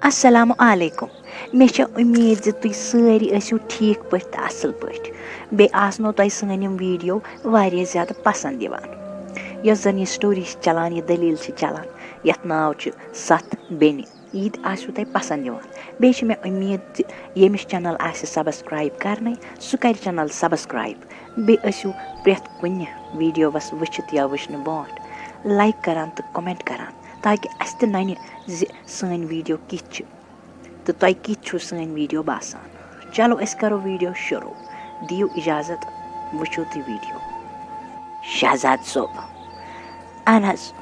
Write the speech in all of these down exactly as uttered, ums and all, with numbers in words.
السلام علیکم۔ مےٚ چھےٚ اُمید زِ تُہۍ سٲری ٲسِو ٹھیٖک پٲٹھۍ تہٕ اَصٕل پٲٹھۍ۔ بیٚیہِ آسنو تۄہہِ سٲنۍ یِم ویٖڈیو واریاہ زیادٕ پَسنٛد یِوان۔ یۄس زَن یہِ story چھِ چَلان، یہِ دٔلیٖل چھِ چَلان، یَتھ ناو چھُ ستھ بیٚنہِ، یہِ تہِ آسِوٕ تۄہہِ پَسنٛد یِوان۔ بیٚیہِ چھِ مےٚ اُمید زِ ییٚمِس channel آسہِ subscribe کَرنَے، سُہ کَرِ channel subscribe۔ بیٚیہِ ٲسِو پرٛٮ۪تھ کُنہِ ویٖڈیووَس وٕچھِتھ یا وٕچھنہٕ برونٛٹھ like کَران تہٕ comment کَران، تاکہِ اَسہِ تہِ نَنہِ زِ سٲنۍ ویٖڈیو کِتھ چھِ تہٕ تۄہہِ کِتھ چھُو سٲنۍ ویٖڈیو باسان۔ چلو، أسۍ کَرو ویٖڈیو شروٗع۔ دِیِو اِجازت، وٕچھِو تُہۍ ویٖڈیو۔ شہزاد صٲب، اہن حظ،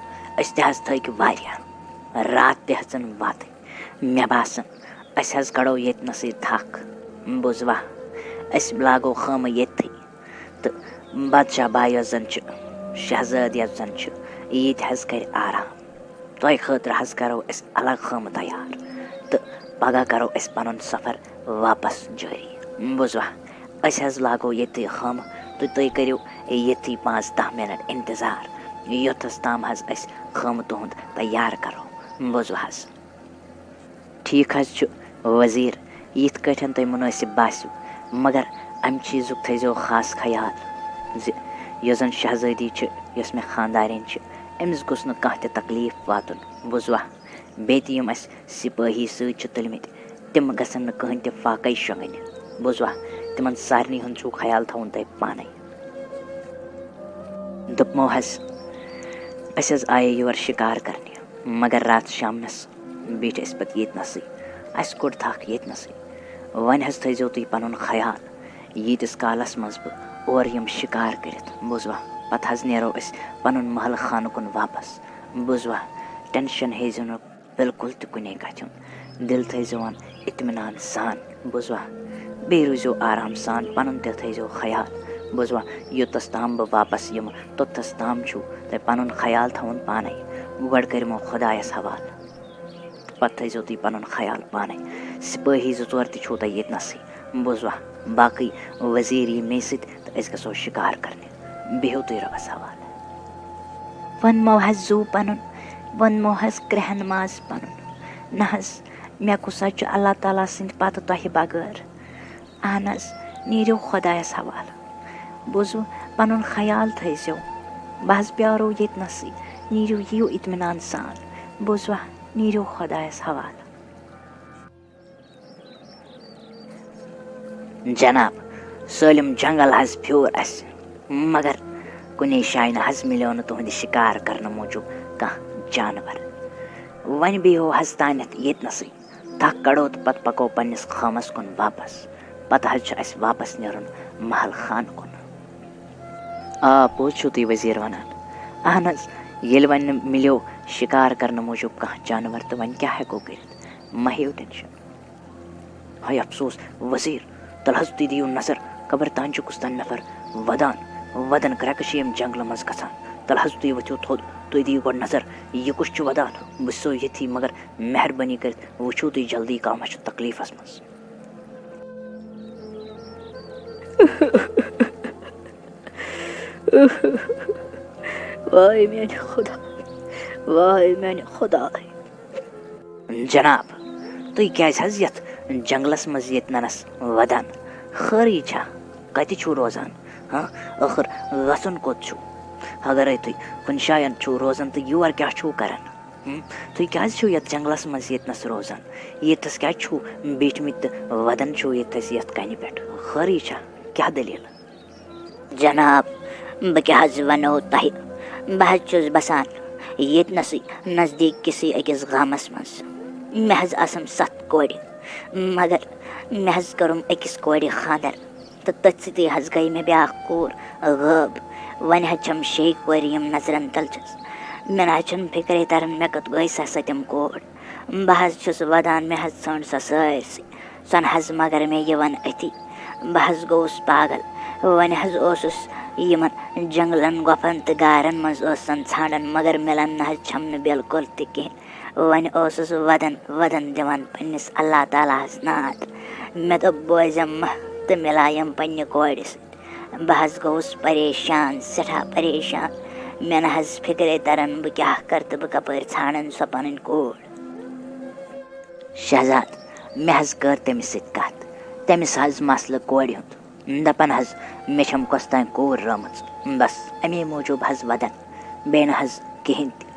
أسۍ تہِ حظ تھٔکۍ واریاہ۔ راتھ تہِ ہٮ۪ژٕن واتٕنۍ۔ مےٚ باسان، أسۍ حظ کَڑو ییٚتہِ نَسٕے تھَکھ۔ بوٗزوا؟ أسۍ لاگو خٲمہٕ ییٚتھی۔ تہٕ بادشاہ باے یۄس زَن چھِ، شہزٲدۍ یۄس زَن چھِ، یہِ تہِ حظ کَرِ آرام۔ تۄہہِ خٲطرٕ حظ کَرو أسۍ الگ خٲمہٕ تیار۔ تہٕ پَگاہ کَرو أسۍ پَنُن سفر واپَس جٲری۔ بوٗزوا؟ أسۍ حظ لاگو ییٚتھی خٲمہٕ تہٕ تُہۍ کٔرِو ییٚتھی پانٛژھ دَہ مِنَٹ اِنتظار، یوٚتَس تام حظ أسۍ خٲمہٕ تُہُنٛد تیار کَرو۔ بوٗزوا حظ؟ ٹھیٖک حظ چھُ وزیٖر، یِتھ کٲٹھۍ تۄہہِ مُنٲسِب باسِو، مگر اَمہِ چیٖزُک تھٲیزیو خاص خیال زِ یۄس زَن شہزٲدی چھِ، یۄس مےٚ خانٛدارِنۍ چھِ، أمِس گوٚژھ نہٕ کانٛہہ تہِ تکلیٖف واتُن۔ بوٗزوا؟ بیٚیہِ تہِ یِم اَسہِ سِپٲہی سۭتۍ چھِ تُلمٕتۍ، تِم گژھن نہٕ کٕہٕنۍ تہِ فاقے شۄنٛگٕنۍ۔ بوٗزوا؟ تِمن سارنٕے ہُنٛد چھُو خیال تھاوُن تۄہہِ پانے۔ دوٚپمو حظ، أسۍ حظ آیے یور شِکار کرنہِ، مگر راتھ شامنس بیٖٹھۍ أسۍ پتہٕ ییٚتہِ نسٕے۔ اَسہِ کوٚڑ تھکھ ییٚتہِ نسٕے۔ وۄنۍ حظ تھٲیزیو تُہۍ پنُن خیال، ییٖتِس کالس منٛز بہٕ اورٕ یِم شِکار کٔرِتھ، بوٗزوا؟ پتہٕ حظ نیرو أسۍ پنُن محل خانہٕ کُن واپس۔ بوٗزوا؟ ٹینشن ہیزیو نہٕ بِلکُل تہِ کُنے کَتھِ ہُنٛد۔ دِل تھٲیزیوان اطمینان سان، بوٗزوا؟ بیٚیہِ روٗزِو آرام سان، پَنُن تہِ تھٲیزیو خیال، بوٗزوا؟ یوٚتَس تام بہٕ واپَس یِمہٕ، توٚتَس تام چھُو تۄہہِ پَنُن خیال تھاوُن پانَے۔ گۄڈٕ کٔرِمو خۄدایَس حوالہٕ، پَتہٕ تھٲیزیو تُہۍ پَنُن خیال پانَے۔ سِپٲہی زٕ ژور تہِ چھُو تۄہہِ ییٚتہِ نَسٕے، بوٗزوا؟ باقٕے وزیٖر یی مے سۭتۍ تہٕ أسۍ گژھو شِکار کَرنہِ۔ بِہِو تُہۍ رۄبَس حوالہٕ۔ وۄنۍ مو حظ زُو پَنُن، وۄنۍ مو حظ کرٛہن ماز پَنُن۔ نہ حظ، مےٚ کُس حظ چھُ اللہ تعالیٰ سٕنٛدِ پَتہٕ تۄہہِ بغٲر؟ اہن حظ، نیٖرِو خۄدایَس حوالہٕ۔ بوٗزوٕ، پَنُن خیال تھٲیزیو۔ بہٕ حظ پیٛارو ییٚتہِ نَسٕے۔ نیٖرِو، یِیِو اطمینان سان۔ بوٗزوا، نیٖرِو خۄدایَس حوالہٕ۔ جناب، سٲلِم جنگل حظ پھیوٗر اَسہِ، مگر کُنے جایہِ نہٕ حظ مِلیو نہٕ تُہنٛدِ شِکار کرنہٕ موٗجوٗب کانٛہہ جانور۔ وۄنۍ بِہِو حظ تانٮ۪تھ ییٚتہِ نَسٕے، تھکھ کڑو تہٕ پتہٕ پکو پننِس خٲمس کُن واپس۔ پتہٕ حظ چھُ اَسہِ واپس نیرُن محل خانہٕ کُن۔ آ، پوٚز چھِو تُہۍ وزیٖر وَنان۔ اہن حظ، ییٚلہِ وۄنۍ نہٕ مِلیو شِکار کرنہٕ موٗجوٗب کانٛہہ جانور، تہٕ وۄنۍ کیٛاہ ہٮ۪کو کٔرِتھ؟ مہ ہیٚیِو ٹینشن۔ ہاے افسوس وزیٖر، تَلہٕ حظ تُہۍ دِیِو نظر، قبر تام چھُ کُس تام نفر وَدان۔ وَدان کرٛٮ۪کہٕ چھِ ییٚمہِ جنگلہٕ منٛز گژھان۔ تَلہٕ حظ تُہۍ ؤتھِو تھوٚد، تُہۍ دِیِو گۄڈٕ نظر، یہِ کُس چھُ وَدان؟ بہٕ چھُسو ییٚتھی، مگر مہربٲنی کٔرِتھ وٕچھِو تُہۍ جلدی، کانٛہہ ما چھُ تکلیٖفَس منٛز۔ واے میانہِ خۄداے، واے میانہِ خۄداے۔ جناب، تُہۍ کیازِ حظ یتھ جنگلس منٛز ییٚتہِ ننس ودان؟ خٲرٕے چھا؟ کتہِ چھِو روزان؟ ہاں، ٲخٕر گژھُن کوٚت چھُو؟ اگرے تُہۍ کُنہِ جاین چھِو روزان تہٕ یور کیٛاہ چھِو کران؟ ہم؟ تُہۍ کیازِ چھِو یتھ جنگلس منٛز ییٚتہِ نس روزان؟ ییٚتہِ تھس کیازِ چھِو بیٖٹھمٕتۍ تہٕ ودان چھِو ییٚتہِ تھس یتھ کنہِ پٮ۪ٹھ؟ خٲرٕے چھا؟ کیٛاہ دٔلیٖل؟ جناب، بہٕ کیٛاہ حظ وَنو تۄہہِ؟ بہٕ حظ چھُس بسان ییٚتہِ نَسٕے نزدیٖک کِسٕے أکِس گامَس منٛز۔ مےٚ حظ آسَن سَتھ کورِ، مگر مےٚ حظ کوٚرُم أکِس کورِ خانٛدر تہٕ تٔتھۍ سۭتی حظ گٔے مےٚ بیٛاکھ کوٗر غٲب۔ وۄنۍ حظ چھَم شیٚیہِ کورِ یِم نظرَن تَل چھَس۔ مےٚ نہ حظ چھَنہٕ فِکرے تَران مےٚ کَتھ گٔے سۄ سۄ تِم کوٗر۔ بہٕ حظ چھُس وَدان، مےٚ حظ ژھٲنٛڈ سۄ سٲرسٕے۔ سۄ نہٕ حظ مگر مےٚ یِوان أتھی۔ بہٕ حظ گوٚوُس پاگل۔ وۄنۍ حظ اوسُس یِمن جنگلن، گۄپھن تہٕ غارن منٛز ٲسَن ژھانڈان، مگر مِلان نہ حظ چھَم نہٕ بِلکُل تہِ کِہیٖنۍ۔ وۄنۍ اوسُس وَدان وَدان دِوان پنٛنِس اللہ تعالیٰ ہَس ناد۔ مےٚ دوٚپ، بوزٮ۪م مہ تہٕ مِلایم پنٛنہِ کورِ سۭتۍ۔ بہٕ حظ گوٚوُس پریشان، سٮ۪ٹھاہ پریشان۔ مےٚ نہ حظ فِکرے تَران، بہٕ کیٛاہ کَرٕ تہٕ بہٕ کَپٲرۍ ژھانڈَن سۄ پَنٕنۍ کوٗر۔ شہزاد، مےٚ حظ کٔر تٔمِس سۭتۍ کَتھ۔ تٔمِس حظ مسلہٕ کورِ ہُنٛد۔ دَپان حظ، مےٚ چھَم کۄس تام کوٗر رٲمٕژ۔ بَس، اَمے موٗجوٗب حظ وَدَن۔ بیٚیہِ نہٕ حظ کِہیٖنۍ تہِ۔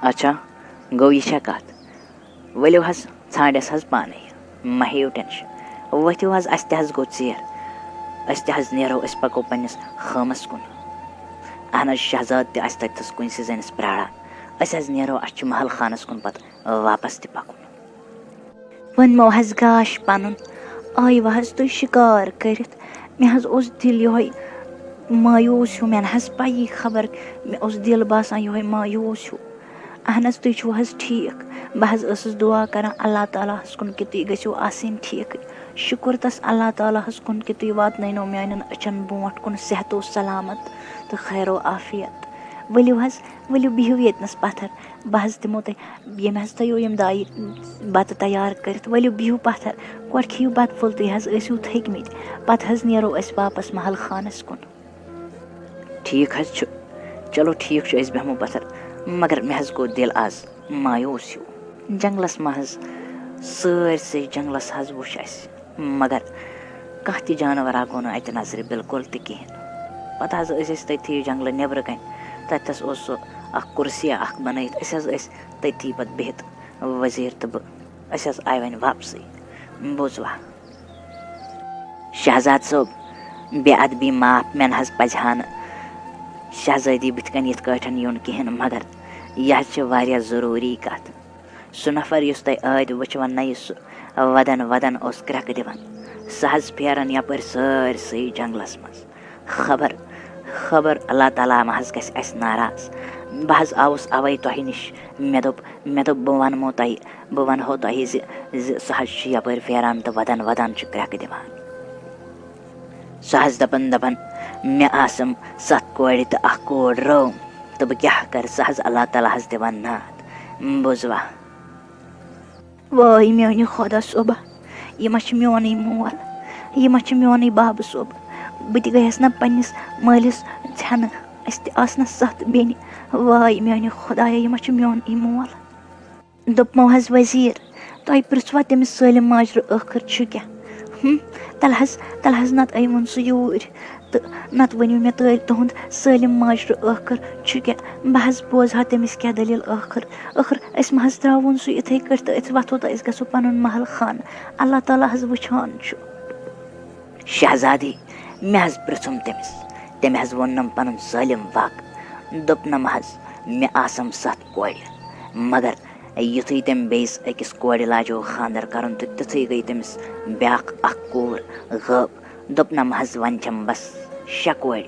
اچھا، گوٚو یہِ چھےٚ کَتھ؟ ؤلِو حظ، ژھانٛڈٮ۪س حظ پانَے۔ مہ ہیٚیِو ٹٮ۪نشَن۔ ؤتھِو حظ، اَسہِ تہِ حظ گوٚو ژیر۔ أسۍ تہِ حظ نیرو، أسۍ پَکو پنٛنِس خٲمَس کُن۔ اَہَن حظ، شہزاد تہِ آسہِ تَتہِ تھَس کُنسٕے زٔنِس پرٛاران۔ أسۍ حظ نیرو، اَسہِ چھُ محل خانَس کُن پَتہٕ واپَس تہِ پَکُن۔ وۄنۍ مو حظ گاش پَنُن، آیہِ وۄنۍ حظ تُہۍ شِکار کٔرِتھ۔ مےٚ حظ اوس دِل یِہوٚے مایوٗس ہیوٗ، مےٚ نہ حظ پَیی خبر، مےٚ اوس دِل باسان یِہوٚے مایوٗس ہیوٗ۔ اہن حظ، تُہۍ چھِو حظ ٹھیٖک؟ بہٕ حظ ٲسٕس دُعا کَران اللہ تعالیٰ ہَس کُن کہِ تُہۍ گٔژھِو آسٕنۍ ٹھیٖکٕے۔ شُکُر تَس اللہ تعالیٰ ہَس کُن کہِ تُہۍ واتنٲینو میٛانٮ۪ن أچھَن برونٛٹھ کُن صحت و سلامت تہٕ خیر و عافیت۔ ؤلِو حظ، ؤلِو بِہِو ییٚتنَس پَتھَر، بہٕ حظ دِمو تۄہہِ، ییٚمہِ حظ تۄہہِ یِم دایہِ بَتہٕ تیار کٔرِتھ، ؤلِو بِہِو پَتھَر، گۄڈٕ کھیٚیِو بَتہٕ پھوٚل، تُہۍ حظ ٲسِو تھٔکۍ مٕتۍ، پَتہٕ حظ نیرو أسۍ واپَس محل خانَس کُن۔ ٹھیٖک حظ چھُ، چلو ٹھیٖک چھُ، أسۍ بیٚہمو پَتھَر، مگر مےٚ حظ گوٚو دِل آز مایوٗس ہیوٗ۔ جنٛگلَس منٛز حظ، سٲرسٕے جنٛگلَس حظ وُچھ اَسہِ، مگر کانٛہہ تہِ جانوَرا گوٚو نہٕ اَتہِ نظرِ بِلکُل تہِ کِہیٖنۍ۔ پَتہٕ حظ ٲسۍ أسۍ تٔتھی جنٛگلہٕ نیٚبرٕ کَنۍ، تَتہِ تھَس اوس سُہ اَکھ کُرسیا اَکھ بَنٲیِتھ، أسۍ حظ ٲسۍ تٔتھی پَتہٕ بِہِتھ، وزیٖر تہٕ بہٕ۔ أسۍ حظ آے وۄنۍ واپسٕے۔ بوٗزوا؟ شہزاد صٲب، بے ادبی معاف، مےٚ نہ حظ پَزِ ہا نہٕ شہزٲدی بٕتھِ کَنۍ یِتھ کٲٹھۍ یُن کِہیٖنۍ، مگر یہِ حظ چھِ واریاہ ضروٗری کَتھ۔ سُہ نفر یُس تۄہہِ ٲدۍ وٕچھوٕ نہ، یُس سُہ وَدَن وَدَن اوس کرٛٮ۪کہٕ دِوان، سُہ حظ پھیران یَپٲرۍ سٲرسٕے جنٛگلَس منٛز۔ خبر، خبر اللہ تعالیٰ ما حظ گژھِ اَسہِ ناراض۔ بہٕ حظ آوُس اَوَے تۄہہِ نِش۔ مےٚ دوٚپ، مےٚ دوٚپ بہٕ وَنمو تۄہہِ، بہٕ وَنہو تۄہہِ زِ، زِ سُہ حظ چھُ یَپٲرۍ پھیران تہٕ وَدَن وَدَن چھُ کرٛٮ۪کہٕ دِوان۔ سُہ حظ دَپان، دَپان، مےٚ آسَم سَتھ کورِ تہٕ اَکھ کوٗر رٲو، تہٕ بہٕ کیٛاہ کَرٕ؟ سُہ حظ اللہ تعالیٰ ہَس دِوان ناد۔ بوٗزوا؟ وٲے میٛانہِ خۄدا صٲبا، یہِ ما چھُ میونُے مول، یہِ ما چھُ میونُے بابہٕ صٲب؟ بہٕ تہِ گٔیَس نا پنٛنِس مٲلِس ژھٮ۪نہٕ، اَسہِ تہِ آسہٕ نا سَتھ بیٚنہِ۔ وٲے میٛانہِ خۄدایا، یہِ ما چھُ میونُے مول؟ دوٚپمو حظ، وزیٖر، تۄہہِ پرٛژھوا تٔمِس سٲلِم ماجرٕ ٲخٕر چھُ کیٛاہ؟ ہُم، تَلہٕ حظ، تَلہٕ حظ نَتہٕ أمۍ ووٚن سُہ یوٗرۍ۔ تہٕ نَتہٕ ؤنِو مےٚ تُہۍ تُہُنٛد سٲلِم ماجرٕ ٲخٕر چھُ کیٛاہ؟ بہٕ حظ بوزٕ ہا تٔمِس کیٛاہ دٔلیٖل ٲخٕر۔ ٲخٕر أسۍ مہ حظ ترٛاوون سُہ یِتھَے کٲٹھۍ تہٕ أسۍ وۄتھو تہٕ أسۍ گژھو پَنُن محل خانہٕ۔ اللہ تعالیٰ حظ وٕچھان چھُ۔ شہزادی، مےٚ حظ پرٛژھُم تٔمِس۔ تٔمۍ حظ ووٚننَم پَنُن سٲلِم واقعہٕ۔ دوٚپنَم حظ، مےٚ آسَم سَتھ کورِ، مگر یُتھُے تٔمۍ بیٚیِس أکِس کورِ لاجیو خانٛدر کَرُن تہٕ تِتھُے گٔے تٔمِس بیٛاکھ اَکھ کوٗر غٲب۔ دوٚپنَم حظ، وۄنۍ چھَم بَس شےٚ کورِ،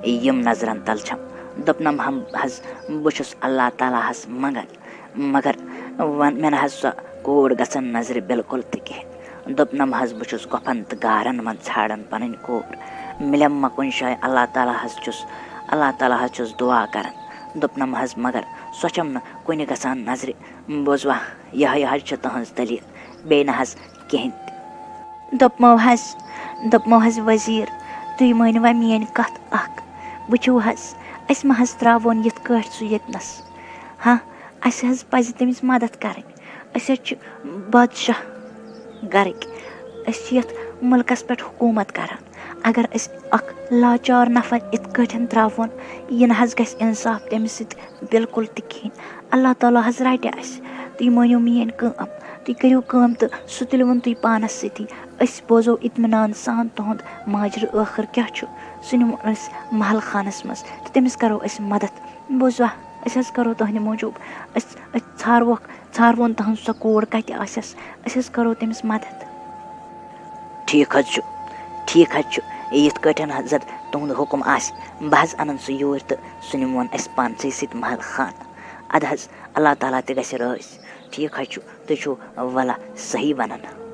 یِم نظرَن تَل چھَم۔ دوٚپنَم ہم حظ، بہٕ چھُس اللہ تعالیٰ ہَس منٛگان، مگر وۄنۍ مےٚ نہ حظ سۄ کوٗر گژھن نظرِ بِلکُل تہِ کِہیٖنۍ۔ دوٚپنَم حظ، بہٕ چھُس گۄپھن تہٕ گارَن منٛز ژھانٛڈان پَنٕنۍ کوٗر۔ مِلٮ۪م مہ کُنہِ جایہِ، اللہ تعالیٰ ہَس چھُس، اللہ تعالیٰ ہَس چھُس دُعا کَران۔ دوٚپنَم حظ، مگر سۄ چھَم نہٕ کُنہِ گژھان نظرِ۔ بوٗزوا، یِہوٚے حظ چھِ تٕہٕنٛز دٔلیٖل، بیٚیہِ نہ حظ کِہیٖنۍ تہِ۔ دوٚپمو حظ، دوٚپمو حظ، وزیٖر، تُہۍ مٲنِوا میٛٲنۍ کَتھ اَکھ؟ وٕچھِو حظ، أسۍ مہ حظ ترٛاوون یِتھ کٲٹھۍ سُہ ییٚتنَس۔ ہاں، اَسہِ حظ پَزِ تٔمِس مَدَد کَرٕنۍ۔ أسۍ حظ چھِ بادشاہ گَرٕکۍ، أسۍ چھِ یَتھ مُلکَس پٮ۪ٹھ حکوٗمت کَران۔ اگر أسۍ اَکھ لاچار نفر یِتھ کٲٹھۍ ترٛاوون، یہِ نہ حظ گژھِ اِنصاف تٔمِس سۭتۍ بِلکُل تہِ کِہیٖنۍ۔ اللہ تعالیٰ حظ رَٹہِ اَسہِ۔ تُہۍ مٲنِو میٛٲنۍ کٲم، تُہۍ کٔرِو کٲم تہٕ سُہ تُلِوُن تُہۍ پانَس سۭتی۔ أسۍ بوزو اطمینان سان تُہُنٛد ماجرٕ ٲخٕر کیٛاہ چھُ۔ سُہ نِمون أسۍ محل خانَس منٛز تہٕ تٔمِس کَرو أسۍ مَدَد۔ بوٗزوا؟ أسۍ حظ کَرو تُہٕنٛدِ موٗجوٗب، أسۍ، أسۍ ژھانٛڈوکھ، ژھانٛڈوُن تُہٕنٛز سۄ کوٗر کَتہِ آسٮ۪س، أسۍ حظ کَرو تٔمِس مَدَد۔ ٹھیٖک حظ چھُ، ٹھیٖک حظ چھُ، یِتھ کٲٹھۍ حضرت تُہُنٛد حُکُم آسہِ، بہٕ حظ اَنَن سُہ یوٗرۍ تہٕ سُہ نِمون أسۍ پانسٕے سۭتۍ محل خانہٕ۔ اَدٕ حظ، اللہ تعالیٰ تہِ گژھِ رٲضۍ۔ ٹھیٖک حظ چھُ، تُہۍ چھِو وَلا صحیح وَنان۔